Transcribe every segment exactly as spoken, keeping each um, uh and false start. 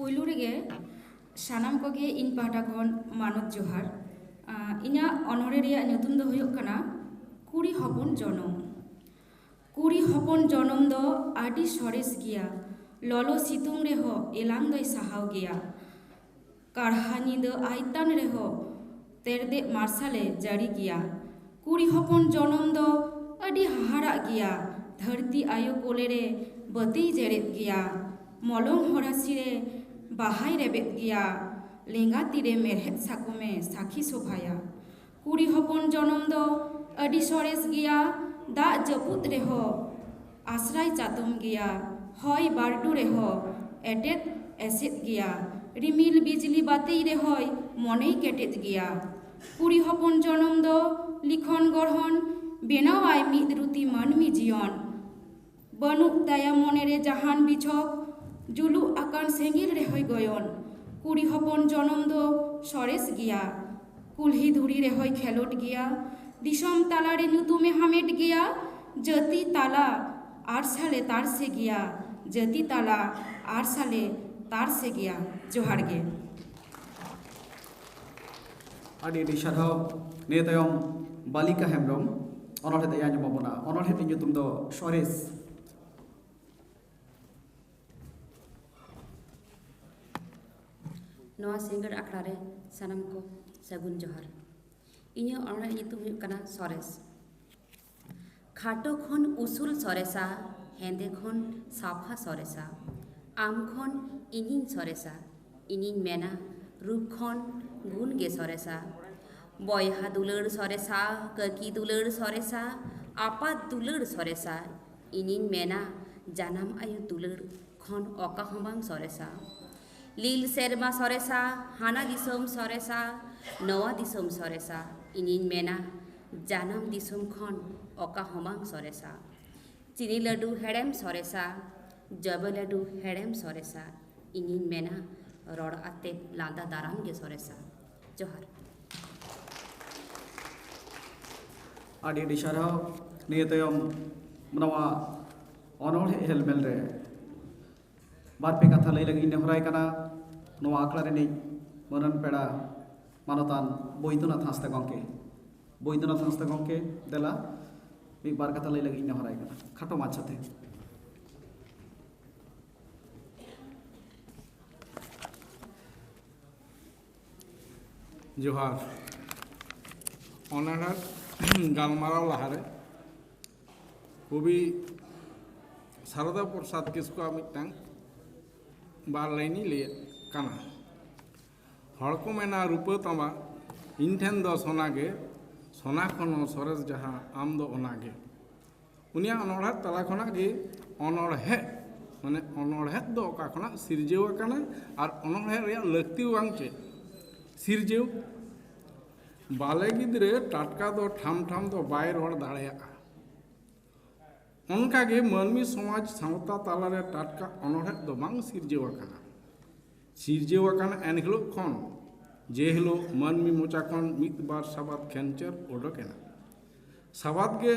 ᱯᱩᱭᱞᱩ ᱨᱮᱜᱮ ᱥᱟᱱᱟᱢ ᱠᱚᱜᱮ ᱤᱧ ᱯᱟᱦᱴᱟ ᱠᱷᱚᱱ ᱢᱟᱱᱚᱛ ᱡᱚᱦᱟᱨ᱾ ᱟᱸ, ᱤᱧᱟᱹᱜ ᱚᱱᱚᱬᱦᱮ ᱨᱮᱭᱟᱜ ᱧᱩᱛᱩᱢ ᱫᱚ ᱦᱩᱭᱩᱜ ᱠᱟᱱᱟ ᱠᱩᱲᱤ ᱦᱚᱯᱚᱱ ᱡᱚᱱᱚᱢ᱾ ᱠᱩᱲᱤ ᱦᱚᱯᱚᱱ ᱡᱚᱱᱚᱢ ᱫᱚ ᱟᱹᱰᱤ ᱥᱚᱨᱮᱥ ᱜᱮᱭᱟ᱾ ᱞᱚᱞᱚ ᱥᱤᱛᱩᱝ ᱨᱮᱦᱚᱸ ᱮᱞᱟᱝ ᱫᱚᱭ ᱥᱟᱦᱟᱣ ᱜᱮᱭᱟ᱾ ᱠᱟᱨᱦᱟ ᱧᱤᱫᱟᱹ ᱟᱭᱛᱟᱱ ᱨᱮᱦᱚᱸ ᱛᱮᱨᱫᱮᱡ ᱢᱟᱨᱥᱟᱞᱮ ᱡᱟᱹᱨᱤ ᱜᱮᱭᱟ᱾ ᱠᱩᱲᱤ ᱦᱚᱯᱚᱱ ᱡᱚᱱᱚᱢ ᱫᱚ ᱟᱹᱰᱤ ᱦᱟᱦᱟᱲᱟᱜ ᱜᱮᱭᱟ᱾ ᱫᱷᱟᱹᱨᱛᱤ ᱟᱭᱳ ᱠᱚᱞᱮ ᱨᱮ ᱵᱟᱹᱛᱤᱭ ᱡᱮᱨᱮᱫ ᱜᱮᱭᱟ᱾ ᱢᱚᱞᱚᱝ ᱦᱚᱨᱟᱥᱤ ᱨᱮ ᱵᱟᱦᱟᱭ ᱨᱮᱵᱮᱫ ᱜᱮᱭᱟ᱾ ᱞᱮᱸᱜᱟ ᱛᱤᱨᱮ ᱢᱮᱨᱦᱮᱫ ᱥᱟᱠᱚᱢᱮ ᱥᱟᱹᱠᱷᱤ ᱥᱚᱵᱷᱟᱭᱟ᱾ ᱠᱩᱲᱤ ᱦᱚᱯᱚᱱ ᱡᱚᱱᱚᱢ ᱫᱚ ᱟᱹᱰᱤ ᱥᱚᱨᱮᱥ ᱜᱮᱭᱟ᱾ ᱫᱟᱜ ᱡᱟᱹᱯᱩᱫ ᱨᱮᱦᱚᱸ ᱟᱥᱨᱟᱭ ᱪᱟᱛᱚᱢ ᱜᱮᱭᱟ᱾ ᱦᱚᱭ ᱵᱟᱹᱨᱰᱩ ᱨᱮᱦᱚᱸ ᱮᱴᱮᱫ ᱮᱥᱮᱫ ᱜᱮᱭᱟ᱾ ᱨᱤᱢᱤᱞ ᱵᱤᱡᱽᱞᱤ ᱵᱟᱹᱛᱤ ᱨᱮᱦᱚᱸᱭ ᱢᱚᱱᱮᱭ ᱠᱮᱴᱮᱡ ᱜᱮᱭᱟ᱾ ᱠᱩᱲᱤ ᱦᱚᱯᱚᱱ ᱡᱚᱱᱚᱢ ᱫᱚ ᱞᱤᱠᱷᱚᱱ ᱜᱚᱲᱦᱚᱱ ᱵᱮᱱᱟᱣᱟᱭ ᱢᱤᱫ ᱨᱩᱛᱤ ᱢᱟᱹᱱᱢᱤ ᱡᱤᱭᱚᱱ᱾ ᱵᱟᱹᱱᱩᱜ ᱛᱟᱭᱟ ᱢᱚᱱᱮᱨᱮ ᱡᱟᱦᱟᱱ ᱵᱤᱪᱷᱚᱠ, ᱡᱩᱞᱩᱜ ᱟᱠᱟᱱ ᱥᱮᱸᱜᱮᱞ ᱨᱮᱦᱚᱸᱭ ᱜᱚᱭᱚᱱ᱾ ᱠᱩᱲᱤ ᱦᱚᱯᱚᱱ ᱡᱚᱱᱚᱢ ᱫᱚ ᱥᱚᱨᱮᱥ ᱜᱮᱭᱟ᱾ ᱠᱩᱞᱦᱤ ᱫᱷᱩᱲᱤ ᱨᱮᱦᱚᱸᱭ ᱠᱷᱮᱞᱳᱰ ᱜᱮᱭᱟ᱾ ᱫᱤᱥᱚᱢ ᱛᱟᱞᱟᱨᱮ ᱧᱩᱛᱩᱢᱮ ᱦᱟᱢᱮᱴ ᱜᱮᱭᱟ᱾ ᱡᱟᱹᱛᱤ ᱛᱟᱞᱟ ᱟᱨᱥᱟᱞᱮ ᱛᱟᱨᱥᱮ ᱜᱮᱭᱟ᱾ ᱡᱟᱹᱛᱤ ᱛᱟᱞᱟ ᱟᱨᱥᱟᱞᱮ ᱛᱟᱨᱥᱮ ᱜᱮᱭᱟ᱾ ᱡᱚᱦᱟᱨ ᱜᱮ᱾ ᱟᱹᱰᱤ ᱟᱹᱰᱤ ᱥᱟᱨᱦᱟᱣ᱾ ᱱᱤᱭᱟᱹ ᱛᱟᱭᱚᱢ ᱵᱟᱞᱤᱠᱟ ᱦᱮᱢᱵᱨᱚᱢ ᱚᱱᱚᱬᱦᱮ ᱛᱮᱭ ᱟᱸᱡᱚᱢ ᱟᱵᱚᱱᱟ᱾ ᱚᱱᱚᱬᱦᱮ ᱨᱮᱭᱟᱜ ᱧᱩᱛᱩᱢ ᱫᱚ ᱥᱚᱨᱮᱥ᱾ ᱱᱚᱣᱟ ᱥᱤᱸᱜᱟᱹᱲ ᱟᱠᱷᱲᱟ ᱨᱮ ᱥᱟᱱᱟᱢ ᱠᱚ ᱥᱟᱹᱜᱩᱱ ᱡᱚᱦᱟᱨ᱾ ᱤᱧᱟᱹᱜ ᱚᱱᱚᱬᱦᱮ ᱧᱩᱛᱩᱢ ᱦᱩᱭᱩᱜ ᱠᱟᱱᱟ ᱥᱚᱨᱮᱥ᱾ ᱠᱷᱟᱴᱚ ᱠᱷᱚᱱ ᱩᱥᱩᱞ ᱥᱚᱨᱮᱥᱟ, ᱦᱮᱸᱫᱮ ᱠᱷᱚᱱ ᱥᱟᱯᱷᱟ ᱥᱚᱨᱮᱥᱟ᱾ ᱟᱢ ᱠᱷᱚᱱ ᱤᱧᱤᱧ ᱥᱚᱨᱮᱥᱟ, ᱤᱧᱤᱧ ᱢᱮᱱᱟ ᱨᱩᱯ ᱠᱷᱚᱱ ᱜᱩᱱ ᱜᱮ ᱥᱚᱨᱮᱥᱟ᱾ ᱵᱚᱭᱦᱟ ᱫᱩᱞᱟᱹᱲ ᱥᱚᱨᱮᱥᱟ, ᱠᱟᱹᱠᱤ ᱫᱩᱞᱟᱹᱲ ᱥᱚᱨᱮᱥᱟ, ᱟᱯᱟᱛ ᱫᱩᱞᱟᱹᱲ ᱥᱚᱨᱮᱥᱟ᱾ ᱤᱧᱤᱧ ᱢᱮᱱᱟ ᱡᱟᱱᱟᱢ ᱟᱭᱳ ᱫᱩᱞᱟᱹᱲ ᱠᱷᱚᱱ ᱚᱠᱟ ᱦᱚᱸ ᱵᱟᱝ ᱥᱚᱨᱮᱥᱟ᱾ ᱞᱤᱞ ᱥᱮᱨᱢᱟ ᱥᱚᱨᱮᱥᱟ, ᱦᱟᱱᱟ ᱫᱤᱥᱚᱢ ᱥᱚᱨᱮᱥᱟ, ᱱᱚᱣᱟ ᱫᱤᱥᱚᱢ ᱥᱚᱨᱮᱥᱟ᱾ ᱤᱧᱤᱧ ᱢᱮᱱᱟ ᱡᱟᱱᱟᱢ ᱫᱤᱥᱚᱢ ᱠᱷᱚᱱ ᱚᱠᱟ ᱦᱚᱸ ᱵᱟᱝ ᱥᱚᱨᱮᱥᱟ᱾ ᱪᱤᱱᱤ ᱞᱟᱹᱰᱩ ᱦᱮᱲᱮᱢ ᱥᱚᱨᱮᱥᱟ, ᱡᱚᱵᱮ ᱞᱟᱹᱰᱩ ᱦᱮᱲᱮᱢ ᱥᱚᱨᱮᱥᱟ᱾ ᱤᱧᱤᱧ ᱢᱮᱱᱟ ᱨᱚᱲ ᱟᱛᱮ ᱞᱟᱸᱫᱟ ᱫᱟᱨᱟᱢ ᱜᱮ ᱥᱚᱨᱮᱥᱟ᱾ ᱡᱚᱦᱟᱨ᱾ ᱟᱹᱰᱤ ᱟᱹᱰᱤ ᱥᱟᱨᱦᱟᱣ᱾ ᱱᱤᱭᱟᱹ ᱛᱟᱭᱚᱢ ᱱᱚᱣᱟ ᱚᱱᱚᱬᱦᱮ ᱦᱮᱞᱢᱮᱞ ᱨᱮ ᱵᱟᱨ ᱯᱮ ᱠᱟᱛᱷᱟ ᱞᱟᱹᱭ ᱞᱟᱹᱜᱤᱫ ᱤᱧ ᱱᱮᱦᱚᱨᱟᱭ ᱠᱟᱱᱟ ᱱᱚᱣᱟ ᱟᱠᱷᱲᱟ ᱨᱤᱱᱤᱡ ᱢᱟᱹᱱᱟᱱ ᱯᱮᱲᱟ ᱢᱟᱱᱚᱛᱟᱱ ᱵᱳᱭᱫᱚᱱᱟᱛᱷ ᱦᱟᱸᱥᱫᱟ ᱜᱚᱢᱠᱮ᱾ ᱵᱳᱭᱫᱚᱱᱟᱛᱷ ᱦᱟᱸᱥᱫᱟ ᱜᱚᱢᱠᱮ, ᱫᱮᱞᱟ ᱢᱤᱫ ᱵᱟᱨ ᱠᱟᱛᱷᱟ ᱞᱟᱹᱭ ᱞᱟᱹᱜᱤᱫ ᱤᱧ ᱱᱮᱦᱚᱨᱟᱭ ᱠᱟᱱᱟ ᱠᱷᱟᱴᱚ ᱢᱟᱪᱷᱟᱛᱮ᱾ ᱡᱚᱦᱟᱨ᱾ ᱚᱱᱟ ᱜᱟᱞᱢᱟᱨᱟᱣ ᱞᱟᱦᱟᱨᱮ ᱠᱚᱵᱤ ᱥᱟᱨᱚᱫᱟ ᱯᱨᱚᱥᱟᱫᱽ ᱠᱤᱥᱠᱩᱣᱟᱜ ᱢᱤᱫᱴᱟᱝ ᱵᱟᱨ ᱞᱟᱭᱤᱱ ᱤᱧ ᱞᱟᱹᱭᱮᱫ ᱠᱟᱱᱟ᱾ ᱦᱚᱲ ᱠᱚ ᱢᱮᱱᱟ ᱨᱩᱯᱟᱹ ᱛᱟᱢᱟ, ᱤᱧ ᱴᱷᱮᱱ ᱫᱚ ᱥᱚᱱᱟ ᱜᱮ, ᱥᱚᱱᱟ ᱠᱷᱚᱱ ᱦᱚᱸ ᱥᱚᱨᱮᱥ ᱡᱟᱦᱟᱸ ᱟᱢ ᱫᱚ ᱚᱱᱟ ᱜᱮ᱾ ᱩᱱᱤᱭᱟᱜ ᱚᱱᱚᱬᱦᱮ ᱛᱟᱞᱟ ᱠᱷᱚᱱᱟᱜ ᱜᱮ ᱚᱱᱚᱬᱦᱮ, ᱢᱟᱱᱮ ᱚᱱᱚᱬᱦᱮ ᱫᱚ ᱚᱠᱟ ᱠᱷᱚᱱᱟᱜ ᱥᱤᱨᱡᱟᱹᱣ ᱟᱠᱟᱱᱟ ᱟᱨ ᱚᱱᱚᱬᱦᱮ ᱨᱮᱭᱟᱜ ᱞᱟᱹᱠᱛᱤ ᱵᱟᱝ ᱪᱮᱫ? ᱥᱤᱨᱡᱟᱹᱣ᱾ ᱵᱟᱞᱮ ᱜᱤᱫᱽᱨᱟᱹ ᱴᱟᱴᱠᱟ ᱫᱚ ᱴᱷᱟᱢ ᱴᱷᱟᱢ ᱫᱚ ᱵᱟᱭ ᱨᱚᱲ ᱫᱟᱲᱮᱭᱟᱜᱼᱟ᱾ ᱚᱱᱠᱟᱜᱮ ᱢᱟᱹᱱᱢᱤ ᱥᱚᱢᱟᱡᱽ ᱥᱟᱶᱛᱟ ᱛᱟᱞᱟᱨᱮ ᱴᱟᱴᱠᱟ ᱚᱱᱚᱬᱦᱮ ᱫᱚ ᱵᱟᱝ ᱥᱤᱨᱡᱟᱹᱣ ᱟᱠᱟᱱᱟ᱾ ᱥᱤᱨᱡᱟᱹᱣ ᱟᱠᱟᱱ ᱮᱱ ᱦᱤᱞᱳᱜ ᱠᱷᱚᱱ, ᱡᱮ ᱦᱤᱞᱳᱜ ᱢᱟᱹᱱᱢᱤ ᱢᱚᱪᱟ ᱠᱷᱚᱱ ᱢᱤᱫ ᱵᱟᱨ ᱥᱟᱵᱟᱫ ᱠᱷᱮᱱᱪᱮᱨ ᱚᱰᱚᱠ ᱮᱱᱟ᱾ ᱥᱟᱵᱟᱫ ᱜᱮ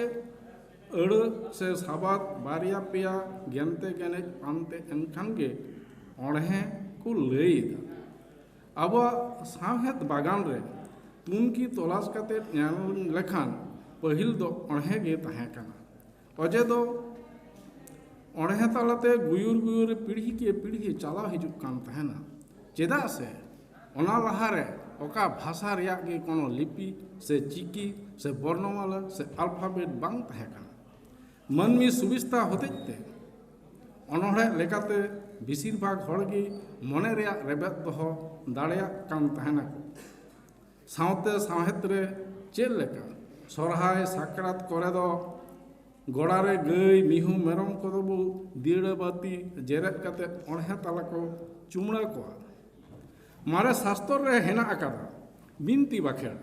ᱟᱹᱲᱟᱹ ᱥᱮ ᱥᱟᱵᱟᱫ ᱵᱟᱨᱭᱟ ᱯᱮᱭᱟ ᱜᱮᱱᱛᱮ ᱜᱮᱱᱮᱡ ᱯᱟᱱᱛᱮ ᱮᱱᱠᱷᱟᱱ ᱜᱮ ᱚᱬᱦᱮ ᱠᱚ ᱞᱟᱹᱭ ᱮᱫᱟ᱾ ᱟᱵᱚᱣᱟᱜ ᱥᱟᱶᱦᱮᱫ ᱵᱟᱜᱟᱱ ᱨᱮ ᱛᱩᱱᱠᱷᱤ ᱛᱚᱞᱟᱥ ᱠᱟᱛᱮ ᱧᱮᱞ ᱞᱮᱠᱷᱟᱱ ᱯᱟᱹᱦᱤᱞ ᱫᱚ ᱚᱬᱦᱮ ᱜᱮ ᱛᱟᱦᱮᱸ ᱠᱟᱱᱟ᱾ ᱚᱡᱮ ᱫᱚ ᱚᱬᱦᱮ ᱛᱟᱞᱟᱛᱮ ᱜᱩᱭᱩᱨ ᱜᱩᱭᱩᱨ ᱯᱤᱲᱦᱤ ᱠᱮ ᱯᱤᱲᱦᱤ ᱪᱟᱞᱟᱣ ᱦᱤᱡᱩᱜ ᱠᱟᱱ ᱛᱟᱦᱮᱱᱟ᱾ ᱪᱮᱫᱟᱜ ᱥᱮ ᱚᱱᱟ ᱞᱟᱦᱟᱨᱮ ᱚᱠᱟ ᱵᱷᱟᱥᱟ ᱨᱮᱭᱟᱜ ᱜᱮ ᱠᱳᱱᱳ ᱞᱤᱯᱤ ᱥᱮ ᱪᱤᱠᱤ ᱥᱮ ᱵᱚᱨᱱᱚᱢᱟᱞᱟ ᱥᱮ ᱟᱞᱯᱷᱟᱵᱮᱴ ᱵᱟᱝ ᱛᱟᱦᱮᱸ ᱠᱟᱱᱟ᱾ ᱢᱟᱹᱱᱢᱤ ᱥᱩᱵᱤᱥᱛᱟ ᱦᱚᱛᱮᱡ ᱛᱮ ᱚᱱᱚᱬᱦᱮ ᱞᱮᱠᱟᱛᱮ ᱵᱮᱥᱤᱨ ᱵᱷᱟᱜᱽ ᱦᱚᱲ ᱜᱮ ᱢᱚᱱᱮ ᱨᱮᱭᱟᱜ ᱨᱮᱵᱮᱫ ᱫᱚᱦᱚ ᱫᱟᱲᱮᱭᱟᱜ ᱠᱟᱱ ᱛᱟᱦᱮᱱᱟᱠᱚ᱾ ᱥᱟᱶᱛᱮ ᱥᱟᱶᱦᱮᱫ ᱨᱮ ᱪᱮᱫ ᱞᱮᱠᱟ ᱥᱚᱨᱦᱟᱭ ᱥᱟᱠᱨᱟᱛ ᱠᱚᱨᱮ ᱫᱚ ᱜᱚᱲᱟ ᱨᱮ ᱜᱟᱹᱭ ᱢᱤᱦᱩ ᱢᱮᱨᱚᱢ ᱠᱚᱫᱚ ᱵᱚ ᱫᱤᱭᱟᱹᱲᱟ ᱵᱟᱹᱛᱤ ᱡᱮᱨᱮᱫ ᱠᱟᱛᱮ ᱚᱬᱦᱮ ᱛᱟᱞᱟ ᱠᱚ ᱪᱩᱢᱲᱟ ᱠᱚᱣᱟ᱾ ᱢᱟᱨᱮ ᱥᱟᱥᱛᱚᱨ ᱨᱮ ᱦᱮᱱᱟᱜ ᱟᱠᱟᱫᱟ ᱵᱤᱱᱛᱤ ᱵᱟᱠᱷᱮᱲ,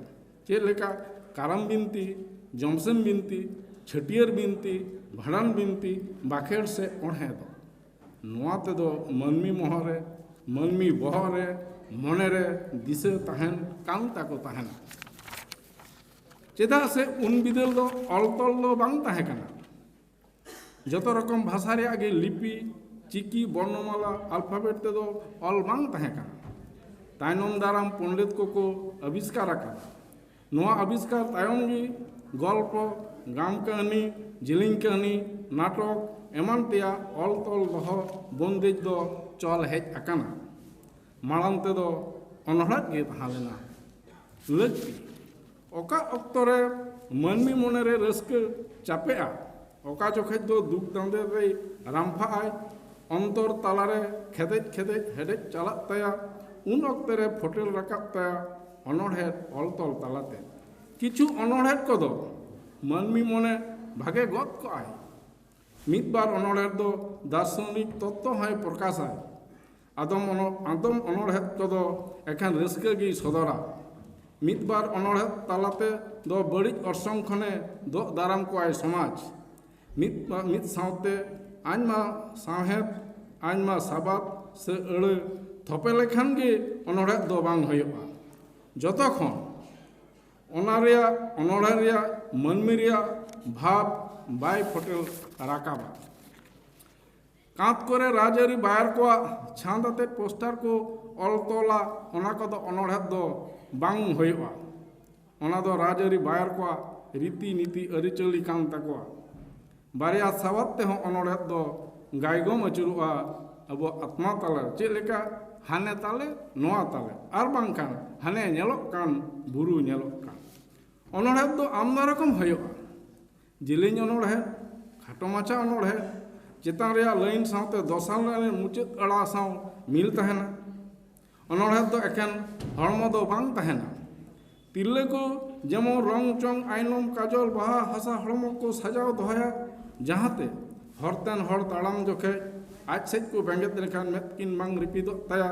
ᱪᱮᱫ ᱞᱮᱠᱟ ᱠᱟᱨᱟᱢ ᱵᱤᱱᱛᱤ, ᱡᱚᱢᱥᱮᱢ ᱵᱤᱱᱛᱤ, ᱪᱷᱟᱹᱴᱭᱟᱹᱨ ᱵᱤᱱᱛᱤ, ᱵᱷᱟᱸᱰᱟᱱ ᱵᱤᱱᱛᱤ, ᱵᱟᱠᱷᱮᱲ ᱥᱮ ᱚᱬᱦᱮ ᱫᱚ᱾ ᱱᱚᱣᱟ ᱛᱮᱫᱚ ᱢᱟᱹᱱᱢᱤ ᱢᱚᱦᱚᱨ ᱨᱮ, ᱢᱟᱹᱱᱢᱤ ᱵᱚᱦᱚᱜ ᱨᱮ, ᱢᱚᱱᱮ ᱨᱮ ᱫᱤᱥᱟᱹ ᱛᱟᱦᱮᱱ ᱠᱟᱱ ᱛᱟᱠᱚ ᱛᱟᱦᱮᱱᱟ᱾ ᱪᱮᱫᱟᱜ ᱥᱮ ᱩᱱ ᱵᱤᱫᱟᱹᱞ ᱫᱚ ᱚᱞ ᱛᱚᱞ ᱫᱚ ᱵᱟᱝ ᱛᱟᱦᱮᱸ ᱠᱟᱱᱟ᱾ ᱡᱚᱛᱚ ᱨᱚᱠᱚᱢ ᱵᱷᱟᱥᱟ ᱨᱮᱭᱟᱜ ᱜᱮ ᱞᱤᱯᱤ, ᱪᱤᱠᱤ ᱵᱚᱨᱱᱚᱢᱟᱞᱟ ᱟᱞᱯᱷᱟᱵᱮᱴ ᱛᱮᱫᱚ ᱚᱞ ᱵᱟᱝ ᱛᱟᱦᱮᱸ ᱠᱟᱱᱟ᱾ ᱛᱟᱭᱱᱚᱢ ᱫᱟᱨᱟᱢ ᱯᱚᱱᱰᱤᱛ ᱠᱚᱠᱚ ᱟᱵᱤᱥᱠᱟᱨ ᱟᱠᱟᱫᱟ᱾ ᱱᱚᱣᱟ ᱟᱵᱤᱥᱠᱟᱨ ᱛᱟᱭᱚᱢ ᱜᱮ ᱜᱚᱞᱯᱚ, ᱜᱟᱢ ᱠᱟᱹᱦᱱᱤ, ᱡᱤᱞᱤᱧ ᱠᱟᱹᱦᱱᱤ, ᱱᱟᱴᱚᱠ ᱮᱢᱟᱱ ᱛᱮᱭᱟᱜ ᱚᱞ ᱛᱚᱞ ᱫᱚᱦᱚ ᱵᱚᱱᱫᱮᱡ ᱫᱚ ᱪᱚᱞ ᱦᱮᱡ ᱟᱠᱟᱱᱟ᱾ ᱢᱟᱲᱟᱝ ᱛᱮᱫᱚ ᱚᱱᱚᱬᱦᱮ ᱜᱮ ᱛᱟᱦᱮᱸ ᱞᱮᱱᱟ᱾ ᱞᱟᱹᱠᱛᱤ, ᱚᱠᱟ ᱚᱠᱛᱚ ᱨᱮ ᱢᱟᱹᱱᱢᱤ ᱢᱚᱱᱮ ᱨᱮ ᱨᱟᱹᱥᱠᱟᱹ ᱪᱟᱯᱮᱜᱼᱟ, ᱚᱠᱟ ᱡᱚᱠᱷᱮᱡ ᱫᱚ ᱫᱩᱠ ᱫᱟᱸᱫᱮ ᱨᱮᱭ ᱨᱟᱢᱯᱷᱟᱜᱼᱟᱭ, ᱚᱱᱛᱚᱨ ᱛᱟᱞᱟᱨᱮ ᱠᱷᱮᱫᱮᱡ ᱠᱷᱮᱫᱮᱡ ᱦᱮᱰᱮᱡ ᱪᱟᱞᱟᱜ ᱛᱟᱭᱟ, ᱩᱱ ᱚᱠᱛᱮ ᱨᱮ ᱯᱷᱚᱴᱮᱞ ᱨᱟᱠᱟᱵ ᱛᱟᱭᱟ ᱚᱱᱚᱬᱦᱮ ᱚᱞ ᱛᱚᱞ ᱛᱟᱞᱟᱛᱮ᱾ ᱠᱤᱪᱷᱩ ᱚᱱᱚᱬᱦᱮ ᱠᱚᱫᱚ ᱢᱟᱹᱱᱢᱤ ᱢᱚᱱᱮ ᱵᱷᱟᱜᱮ ᱜᱚᱫ ᱠᱚᱜᱼᱟᱭ᱾ ᱢᱤᱫ ᱵᱟᱨ ᱚᱱᱚᱬᱦᱮ ᱫᱚ ᱫᱟᱨᱥᱚᱱᱤᱠ ᱛᱚᱛᱛᱚ ᱦᱚᱸᱭ ᱯᱨᱚᱠᱟᱥᱟᱭ᱾ ᱟᱫᱚᱢ ᱚᱱᱚ-, ᱟᱫᱚᱢ ᱚᱱᱚᱬᱦᱮ ᱠᱚᱫᱚ ᱮᱠᱷᱟᱱ ᱨᱟᱹᱥᱠᱟᱹ ᱜᱮᱭ ᱥᱚᱫᱚᱨᱟ᱾ ᱢᱤᱫ ᱵᱟᱨ ᱚᱱᱚᱬᱦᱮ ᱛᱟᱞᱟᱛᱮ ᱫᱚ ᱵᱟᱹᱲᱤᱡ ᱚᱨᱥᱚᱝ ᱠᱷᱚᱱᱮ ᱫᱚᱜ ᱫᱟᱨᱟᱢ ᱠᱚᱣᱟᱭ ᱥᱚᱢᱟᱡᱽ᱾ ᱢᱤᱫ, ᱢᱤᱫ ᱥᱟᱶᱛᱮ ᱟᱭᱢᱟ ᱥᱟᱶᱦᱮᱫ, ᱟᱭᱢᱟ ᱥᱟᱵᱟᱫ ᱥᱮ ᱟᱹᱲᱟᱹ ᱛᱷᱚᱯᱮ ᱞᱮᱠᱷᱟᱱ ᱜᱮ ᱚᱱᱚᱬᱦᱮ ᱫᱚ ᱵᱟᱝ ᱦᱩᱭᱩᱜᱼᱟ᱾ ᱡᱚᱛᱚ ᱠᱷᱚᱱ ᱚᱱᱟ ᱨᱮᱭᱟᱜ, ᱚᱱᱚᱬᱦᱮ ᱨᱮᱭᱟᱜ, ᱢᱟᱹᱱᱢᱤ ᱨᱮᱭᱟᱜ ᱵᱷᱟᱵᱽ ᱵᱟᱭ ᱯᱷᱚᱴᱮᱞ ᱨᱟᱠᱟᱵᱟ᱾ ᱠᱟᱸᱛ ᱠᱚᱨᱮ ᱨᱟᱡᱽᱟᱹᱨᱤ ᱵᱟᱭᱟᱨ ᱠᱚᱣᱟᱜ ᱪᱷᱟᱸᱫᱽ ᱟᱛᱮ ᱯᱳᱥᱴᱟᱨ ᱠᱚ ᱚᱞ ᱛᱚᱞᱟ, ᱚᱱᱟ ᱠᱚᱫᱚ ᱚᱱᱚᱬᱦᱮ ᱫᱚ ᱵᱟᱝ ᱦᱩᱭᱩᱜᱼᱟ᱾ ᱚᱱᱟ ᱫᱚ ᱨᱟᱡᱽᱟᱹᱨᱤ ᱵᱟᱭᱟᱨ ᱠᱚᱣᱟᱜ ᱨᱤᱛᱤ ᱱᱤᱛᱤ ᱟᱹᱨᱤᱪᱟᱹᱞᱤ ᱠᱟᱱ ᱛᱟᱠᱚᱣᱟ᱾ ᱵᱟᱨᱭᱟ ᱥᱟᱵᱟᱫ ᱛᱮᱦᱚᱸ ᱚᱱᱚᱬᱦᱮ ᱫᱚ ᱜᱟᱭᱜᱚᱢ ᱟᱹᱪᱩᱨᱚᱜᱼᱟ ᱟᱵᱚ ᱟᱛᱢᱟ ᱛᱟᱞᱟ᱾ ᱪᱮᱫ ᱞᱮᱠᱟ? ᱦᱟᱱᱮ ᱛᱟᱞᱮ, ᱱᱚᱣᱟ ᱛᱟᱞᱮ, ᱟᱨ ᱵᱟᱝᱠᱷᱟᱱ ᱦᱟᱱᱮ ᱧᱮᱞᱚᱜ ᱠᱟᱱ, ᱵᱩᱨᱩ ᱧᱮᱞᱚᱜ ᱠᱟᱱ᱾ ᱚᱱᱚᱬᱦᱮ ᱫᱚ ᱟᱢᱫᱟ ᱨᱚᱠᱚᱢ ᱦᱩᱭᱩᱜᱼᱟ᱾ ᱡᱮᱞᱮᱧ ᱚᱱᱚᱬᱦᱮ, ᱠᱷᱟᱴᱚ ᱢᱟᱪᱷᱟ ᱚᱱᱚᱬᱦᱮ, ᱪᱮᱛᱟᱱ ᱨᱮᱭᱟᱜ ᱞᱟᱭᱤᱱ ᱥᱟᱶᱛᱮ ᱫᱚᱥᱟᱨ ᱞᱟᱭᱤᱱ ᱨᱮ ᱢᱩᱪᱟᱹᱫ ᱟᱲᱟ ᱥᱟᱶ ᱢᱤᱞ ᱛᱟᱦᱮᱱᱟ᱾ ᱚᱱᱚᱬᱦᱮ ᱫᱚ ᱮᱠᱷᱮᱱ ᱦᱚᱲᱢᱚ ᱫᱚ ᱵᱟᱝ ᱛᱟᱦᱮᱱᱟ᱾ ᱛᱤᱨᱞᱟᱹ ᱠᱚ ᱡᱮᱢᱚᱱ ᱨᱚᱝ ᱪᱚᱝ, ᱟᱭᱱᱚᱢ, ᱠᱟᱡᱚᱞ, ᱵᱟᱦᱟ, ᱦᱟᱥᱟ ᱦᱚᱲᱢᱚ ᱠᱚ ᱥᱟᱡᱟᱣ ᱫᱚᱦᱚᱭᱟ, ᱡᱟᱦᱟᱸᱛᱮ ᱦᱚᱨᱛᱮᱱ ᱦᱚᱲ ᱛᱟᱲᱟᱢ ᱡᱚᱠᱷᱮᱡ ᱟᱡ ᱥᱮᱫ ᱠᱚ ᱵᱮᱸᱜᱮᱫ ᱞᱮᱠᱷᱟᱱ ᱢᱮᱫ ᱠᱤᱱ ᱵᱟᱝ ᱨᱤᱯᱤᱫᱚᱜ ᱛᱟᱭᱟ᱾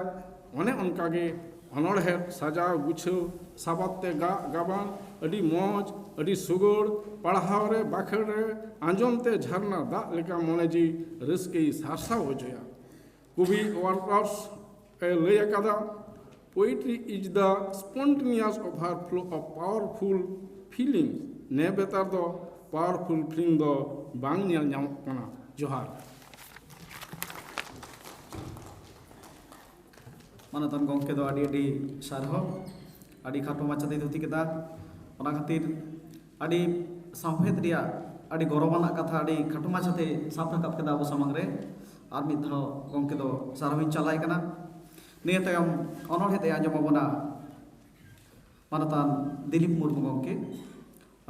ᱚᱱᱮ ᱚᱱᱠᱟᱜᱮ ᱚᱱᱚᱬᱦᱮ ᱥᱟᱡᱟᱣ ᱜᱩᱪᱷᱟᱹᱣ, ᱥᱟᱵᱟᱫ ᱛᱮ ᱜᱟᱜ ᱜᱟᱵᱟᱱ, ᱟᱹᱰᱤ ᱢᱚᱡᱽ, ᱟᱹᱰᱤ ᱥᱩᱜᱩᱲ, ᱯᱟᱲᱦᱟᱣ ᱨᱮ, ᱵᱟᱠᱷᱮᱲ ᱨᱮ, ᱟᱸᱡᱚᱢ ᱛᱮ ᱡᱷᱟᱨᱱᱟ ᱫᱟᱜ ᱞᱮᱠᱟ ᱢᱚᱱᱮ ᱡᱤᱣᱤ ᱨᱟᱹᱥᱠᱟᱹᱭ ᱥᱟᱨᱥᱟᱣ ᱦᱚᱪᱚᱭᱟ᱾ ᱠᱚᱵᱤ ᱳᱣᱟᱞᱴᱟᱨᱥ ᱮ ᱞᱟᱹᱭ ᱟᱠᱟᱫᱟ, "Poetry is the spontaneous overflow of powerful feelings." ᱱᱮ ᱵᱮᱛᱟᱨ ᱫᱚ ᱯᱟᱣᱟᱨᱯᱷᱩᱞ ᱯᱷᱤᱞᱤᱝ ᱫᱚ ᱵᱟᱝ ᱧᱮᱞ ᱧᱟᱢᱚᱜ ᱠᱟᱱᱟ᱾ ᱡᱚᱦᱟᱨ᱾ ᱢᱟᱱᱚᱛᱟᱱ ᱜᱚᱢᱠᱮ ᱫᱚ ᱟᱹᱰᱤ ᱟᱹᱰᱤ ᱥᱟᱨᱦᱟᱣ, ᱟᱹᱰᱤ ᱠᱷᱟᱴᱚ ᱢᱟᱪᱷᱟᱛᱮᱭ ᱛᱷᱩᱛᱤ ᱠᱮᱫᱟ᱾ ᱚᱱᱟ ᱠᱷᱟᱹᱛᱤᱨ ᱟᱹᱰᱤ ᱥᱟᱶᱦᱮᱫ ᱨᱮᱭᱟᱜ ᱟᱹᱰᱤ ᱜᱚᱨᱚᱵᱟᱱᱟᱜ ᱠᱟᱛᱷᱟ ᱟᱹᱰᱤ ᱠᱷᱟᱴᱚ ᱢᱟᱪᱷᱟᱛᱮ ᱥᱟᱵ ᱨᱟᱠᱟᱵ ᱠᱮᱫᱟ ᱟᱵᱚ ᱥᱟᱢᱟᱝ ᱨᱮ᱾ ᱟᱨ ᱢᱤᱫ ᱫᱷᱟᱣ ᱜᱚᱢᱠᱮ ᱫᱚ ᱥᱟᱨᱦᱟᱣᱤᱧ ᱪᱟᱞᱟᱭ ᱠᱟᱱᱟ᱾ ᱱᱤᱭᱟᱹ ᱛᱟᱭᱚᱢ ᱚᱱᱚᱬᱦᱮ ᱛᱮ ᱟᱸᱡᱚᱢ ᱟᱵᱚᱱᱟ ᱢᱟᱱᱚᱛᱟᱱ ᱫᱤᱞᱤᱯ ᱢᱩᱨᱢᱩ ᱜᱚᱢᱠᱮ᱾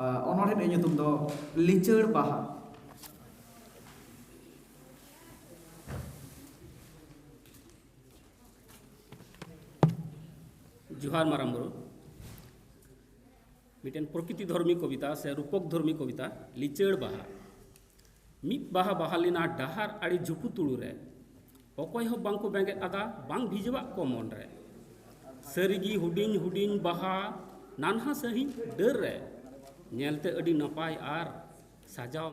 ᱟᱨ ᱚᱱᱚᱬᱦᱮ ᱨᱮᱭᱟᱜ ᱧᱩᱛᱩᱢ ᱫᱚ ᱞᱤᱪᱟᱹᱲ ᱵᱟᱦᱟ᱾ ᱡᱚᱦᱟᱨ ᱢᱟᱨᱟᱝ ᱵᱩᱨᱩ᱾ ᱢᱤᱫᱴᱮᱱ ᱯᱨᱚᱠᱨᱤᱛᱤ ᱫᱷᱚᱨᱢᱤ ᱠᱚᱵᱤᱛᱟ ᱥᱮ ᱨᱩᱯᱚᱠ ᱫᱷᱚᱨᱢᱤ ᱠᱚᱵᱤᱛᱟ, ᱞᱤᱪᱟᱹᱲ ᱵᱟᱦᱟ᱾ ᱢᱤᱫ ᱵᱟᱦᱟ ᱵᱟᱦᱟ ᱞᱮᱱᱟ ᱰᱟᱦᱟᱨ ᱟᱲᱮ ᱡᱷᱩᱯᱩ ᱛᱩᱲᱩ ᱨᱮ, ᱚᱠᱚᱭ ᱦᱚᱸ ᱵᱟᱝ ᱠᱚ ᱵᱮᱸᱜᱮᱫ ᱟᱫᱟ, ᱵᱟᱝ ᱵᱷᱤᱡᱟᱹᱣᱟᱜ ᱠᱚ ᱢᱚᱱ ᱨᱮ᱾ ᱥᱟᱹᱨᱤᱜᱮ ᱦᱩᱰᱤᱧ ᱦᱩᱰᱤᱧ ᱵᱟᱦᱟ ᱱᱟᱱᱦᱟ ᱥᱟᱺᱦᱤᱡ ᱰᱟᱹᱨ ᱨᱮ, ᱧᱮᱞᱛᱮ ᱟᱹᱰᱤ ᱱᱟᱯᱟᱭ ᱟᱨ ᱥᱟᱡᱟᱣ